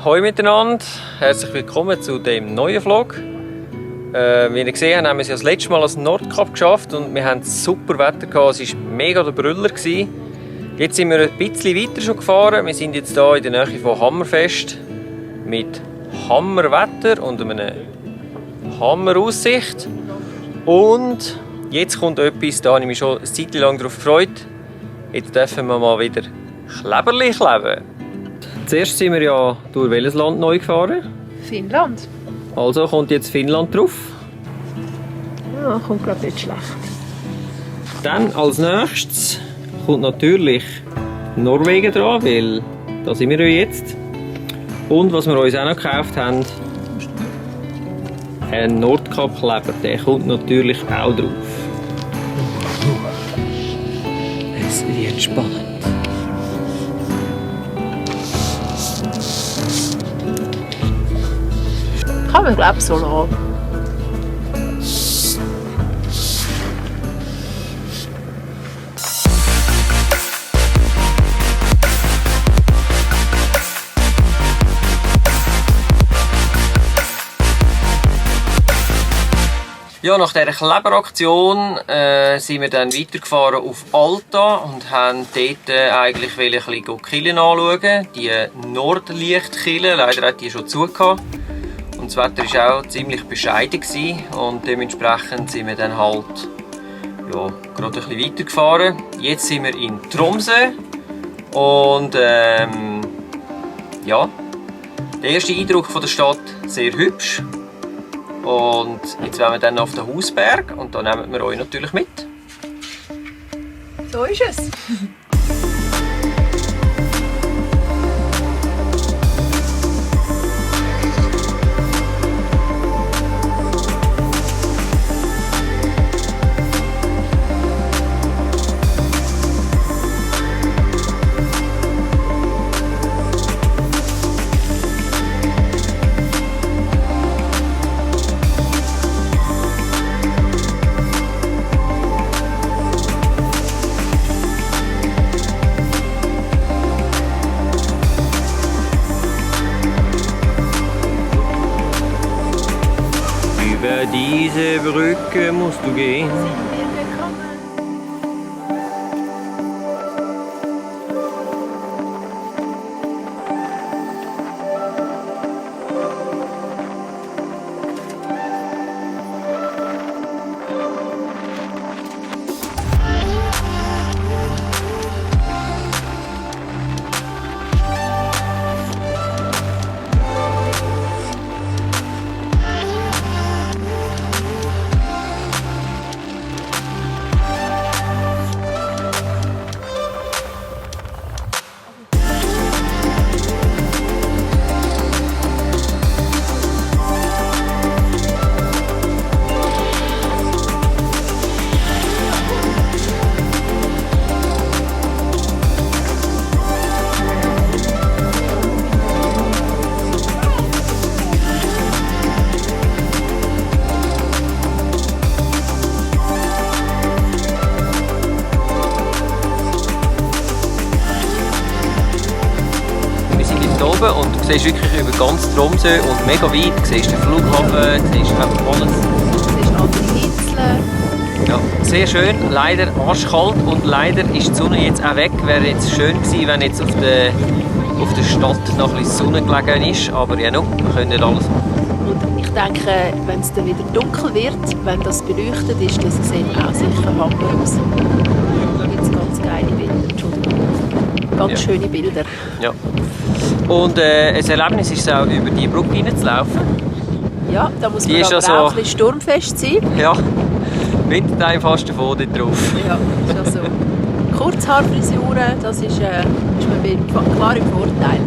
Hallo miteinander, herzlich willkommen zu dem neuen Vlog. Wie ihr gesehen habt, haben wir es ja das letzte Mal als Nordkap geschafft und wir hatten super Wetter gehabt. Es war mega der Brüller. Jetzt sind wir ein bisschen weiter schon gefahren. Wir sind jetzt hier in der Nähe von Hammerfest mit Hammerwetter und einer Hammeraussicht. Und jetzt kommt etwas, da habe ich mich schon eine Zeit lang darauf gefreut. Jetzt dürfen wir mal wieder Kleberli kleben. Zuerst sind wir ja durch welches Land neu gefahren? Finnland. Also kommt jetzt Finnland drauf. Ja, kommt glaube ich nicht schlecht. Dann als nächstes kommt natürlich Norwegen dran, weil da sind wir ja jetzt. Und was wir uns auch noch gekauft haben, ein Nordkap-Kleber, der kommt natürlich auch drauf. Es wird spannend. Kann man glaube ich so lassen. Ja, nach dieser Kleberaktion sind wir dann weitergefahren auf Alta und haben dort eigentlich ein bisschen die Killen anschauen. Die Nordlichtkille, leider hat die schon zugehört. Und das Wetter war auch ziemlich bescheiden und dementsprechend sind wir dann halt ja, gerade ein bisschen weitergefahren. Jetzt sind wir in Tromsø und ja, der erste Eindruck von der Stadt sehr hübsch. Und jetzt wollen wir dann auf den Hausberg und da nehmen wir euch natürlich mit. So ist es. Über diese Brücke musst du gehen. Und du siehst wirklich über ganz Tromsø und mega weit. Du siehst den Flughafen, du siehst einfach alles. Du siehst andere Inseln. Ja, sehr schön. Leider arschkalt und leider ist die Sonne jetzt auch weg. Wäre jetzt schön gewesen, wenn jetzt auf der Stadt noch ein bisschen Sonne gelegen ist. Aber ja, no, wir können nicht alles. Und ich denke, wenn es dann wieder dunkel wird, wenn das beleuchtet ist, das sieht auch sicher Hammer aus. Da gibt es ganz geile Bilder. Ganz schöne Bilder. Ja. Und ein Erlebnis ist es auch, über die Brücke hineinzulaufen. Ja, da muss man die aber also, auch ein bisschen sturmfest sein. Ja, Winterteil fast davon dort drauf. Ja, ist also Kurzhaarfrisuren, das ist man klar im Vorteil.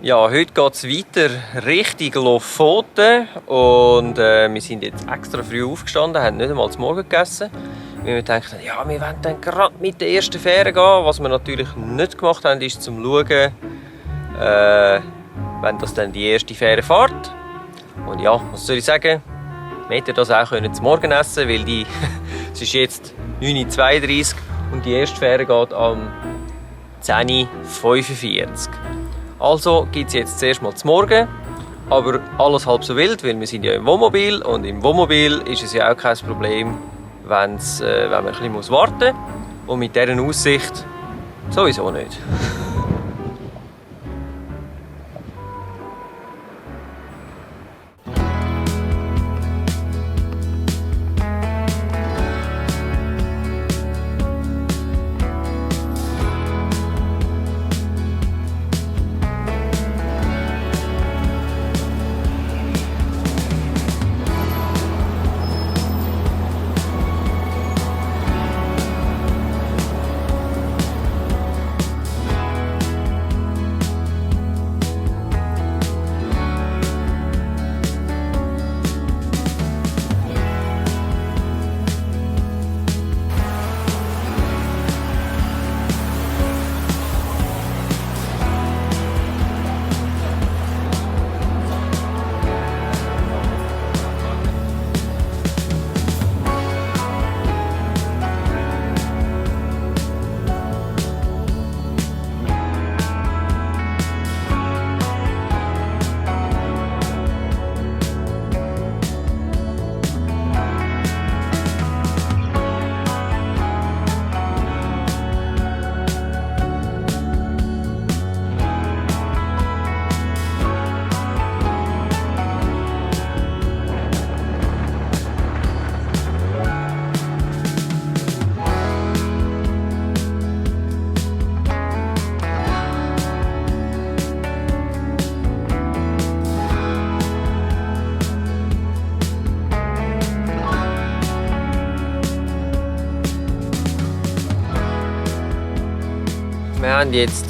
Ja, heute geht es weiter Richtung Lofoten und wir sind jetzt extra früh aufgestanden, haben nicht einmal zum Morgen gegessen. Weil wir dachten, ja, wir wollen dann gerade mit der ersten Fähre gehen. Was wir natürlich nicht gemacht haben, ist zum Schauen, wenn das dann die erste Fähre fährt. Und ja, was soll ich sagen? Wir hätten das auch zum Morgen essen, weil es ist jetzt 9:32 Uhr und die erste Fähre geht am 10:45 Uhr. Also gibt es jetzt zuerst mal zum Morgen, aber alles halb so wild, weil wir sind ja im Wohnmobil und im Wohnmobil ist es ja auch kein Problem, wenn man ein bisschen warten muss. Und mit dieser Aussicht sowieso nicht. Wir haben jetzt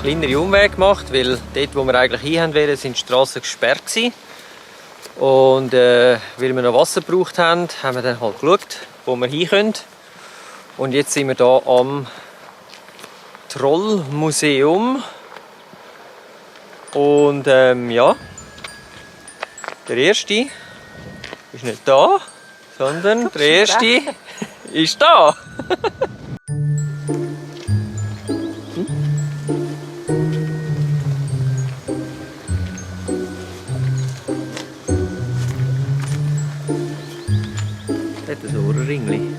kleinere Umwege gemacht, weil dort, wo wir eigentlich hin wollten, sind die Strassen gesperrt gewesen. Und weil wir noch Wasser gebraucht haben, haben wir dann halt geschaut, wo wir hin können. Und jetzt sind wir hier am Trollmuseum. Und ja, der erste ist nicht da, sondern der erste ist da. Das hat ein Ohrenringli.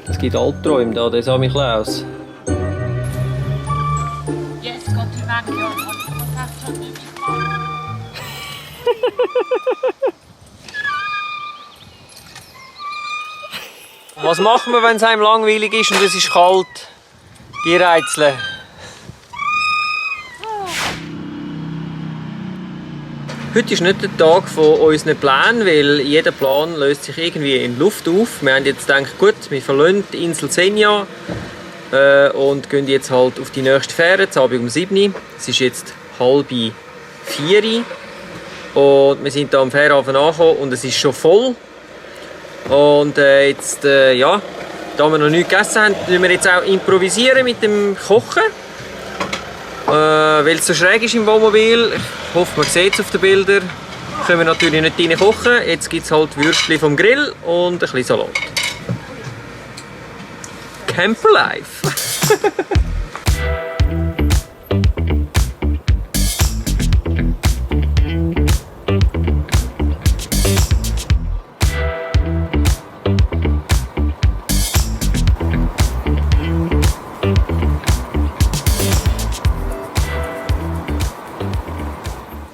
Es gibt Albträume da, der Sammy Klaus. Jetzt geht die weg, ja. Was machen wir, wenn es einem langweilig ist und es ist kalt? Die Rätsel. Heute ist nicht der Tag von unseren Plänen, weil jeder Plan löst sich irgendwie in Luft auf. Wir haben jetzt gedacht, gut, wir verlassen die Insel Senja und gehen jetzt halt auf die nächste Fähre, jetzt Abend um 7 Uhr. Es ist jetzt 3:30 und wir sind hier am Fährhafen angekommen und es ist schon voll. Und jetzt, ja, da wir noch nichts gegessen haben, müssen wir jetzt auch improvisieren mit dem Kochen. Weil es so schräg ist im Wohnmobil, ich hoffe, man sieht es auf den Bildern, können wir natürlich nicht rein kochen. Jetzt gibt es halt Würstchen vom Grill und ein bisschen Salat. Camper Life!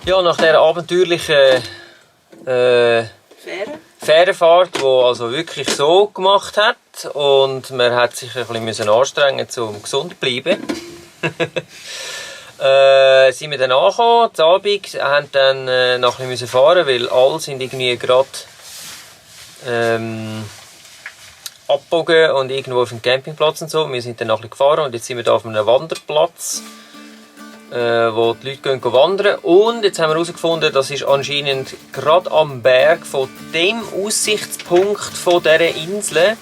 Ja, nach dieser abenteuerlichen Fährenfahrt, die also wirklich so gemacht hat und man hat sich ein bisschen anstrengen, um gesund zu bleiben, sind wir dann angekommen, am Abend, haben dann noch ein bisschen fahren, weil alle sind irgendwie gerade abgebogen und irgendwo auf dem Campingplatz und so. Wir sind dann noch ein bisschen gefahren und jetzt sind wir hier auf einem Wanderplatz. wo die Leute gehen wandern. Und jetzt haben wir herausgefunden, das ist anscheinend gerade am Berg von dem Aussichtspunkt von dieser Insel.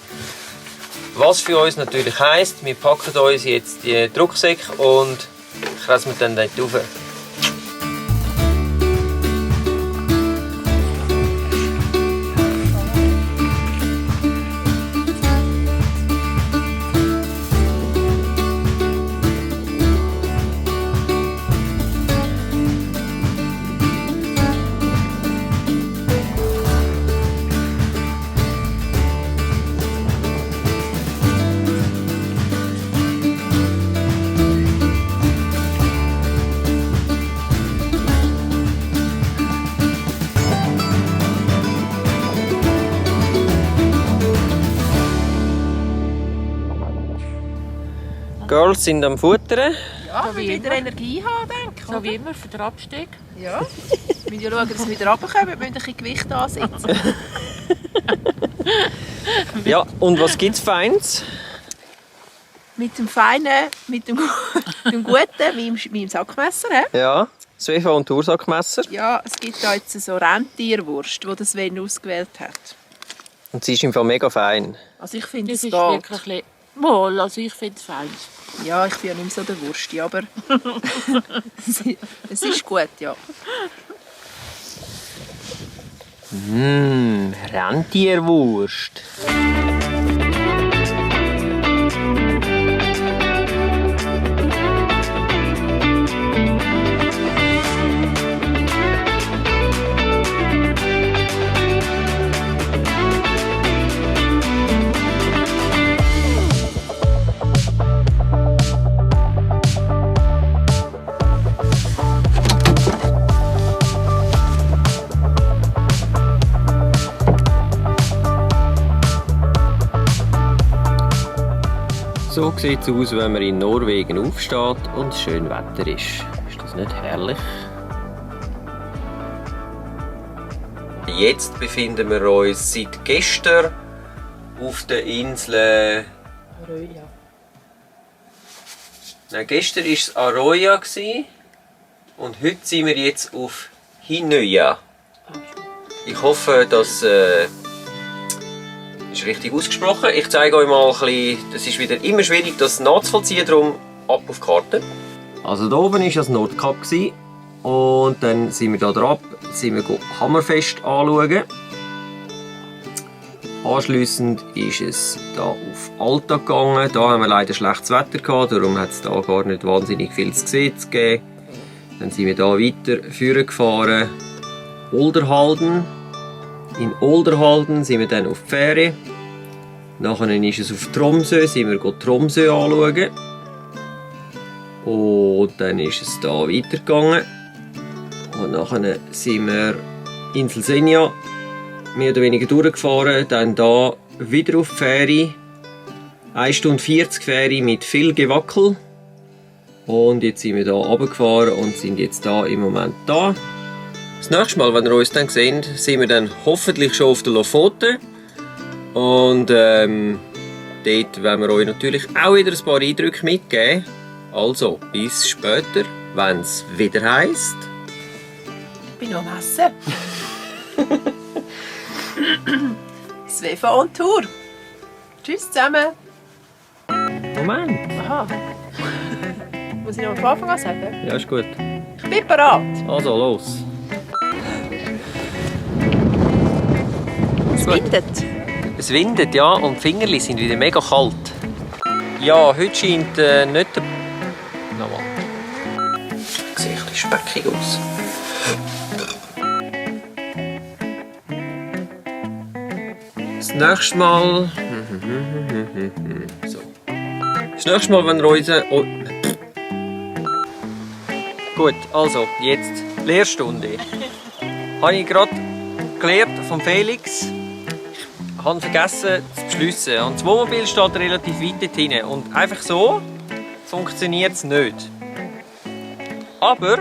Was für uns natürlich heisst, wir packen uns jetzt die Rucksäcke und kreisen wir dann dort rauf. Girls sind am Futtern. Ja, so wie wieder Energie haben, denke ich. So wie immer für den Abstieg. Ja. Wir müssen ja schauen, dass wir wieder runterkommen. Wir müssen ein bisschen Gewicht ansetzen. Ja, und was gibt es Feins? Mit dem feinen, mit dem guten, meinem Sackmesser. He? Ja, Svefa und Toursackmesser. Ja, es gibt da jetzt so Rentierwurst, die Sven ausgewählt hat. Und sie ist im Fall mega fein. Also ich finde, Das es ist geht. wirklich wohl, also ich finde es fein. Ja, ich bin ja nicht mehr so der Wursti, aber es ist gut, ja. Rentierwurst. So sieht es aus, wenn man in Norwegen aufsteht und es schön Wetter ist. Ist das nicht herrlich? Jetzt befinden wir uns seit gestern auf der Insel. Arøya. Nein, gestern war es Arøya und heute sind wir jetzt auf Hinnøya. Ich hoffe, dass ist richtig ausgesprochen. Ich zeige euch mal ein bisschen, das ist wieder immer schwierig, das nachzuvollziehen, darum ab auf die Karte. Also hier oben war das Nordkap und dann sind wir hier drauf, sind wir Hammerfest anschauen. Anschliessend ist es hier auf Alta gegangen. Da haben wir leider schlechtes Wetter gehabt, darum hat es da gar nicht wahnsinnig viel zu sehen gegeben. Dann sind wir hier weiter vorgefahren. Olderhalden. In Olderhalden sind wir dann auf die Fähre. Nachher ist es auf Tromsø, sind wir Tromsø anschauen. Und dann ist es hier weitergegangen. Und nachher sind wir Insel Senja mehr oder weniger durchgefahren. Dann hier wieder auf die Fähre. 1 Stunde 40 Fähre mit viel Gewackel. Und jetzt sind wir hier runtergefahren und sind jetzt hier im Moment da. Das nächste Mal, wenn ihr uns dann seht, sind wir dann hoffentlich schon auf der Lofoten. Und dort werden wir euch natürlich auch wieder ein paar Eindrücke mitgeben. Also, bis später, wenn es wieder heisst. Ich bin noch am Essen. Svefa on Tour. Tschüss zusammen. Moment. Aha. Muss ich noch am Anfang an sagen? Ja, ist gut. Ich bin bereit. Also, los. Es windet. Es windet, ja, und die Fingerli sind wieder mega kalt. Ja, heute scheint nicht der... Nochmal. Sieht ein bisschen speckig aus. Das nächste Mal... So. Das nächste Mal, wenn ihr uns... Oh. Gut, also, jetzt Lehrstunde. Habe ich gerade gelernt von Felix. Ich habe vergessen zu beschliessen. Und das Wohnmobil steht relativ weit dort hinten. Und einfach so funktioniert es nicht. Aber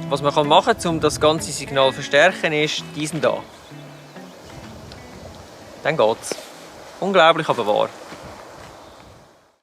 was man machen kann, um das ganze Signal zu verstärken, ist diesen da. Dann geht's. Unglaublich, aber wahr.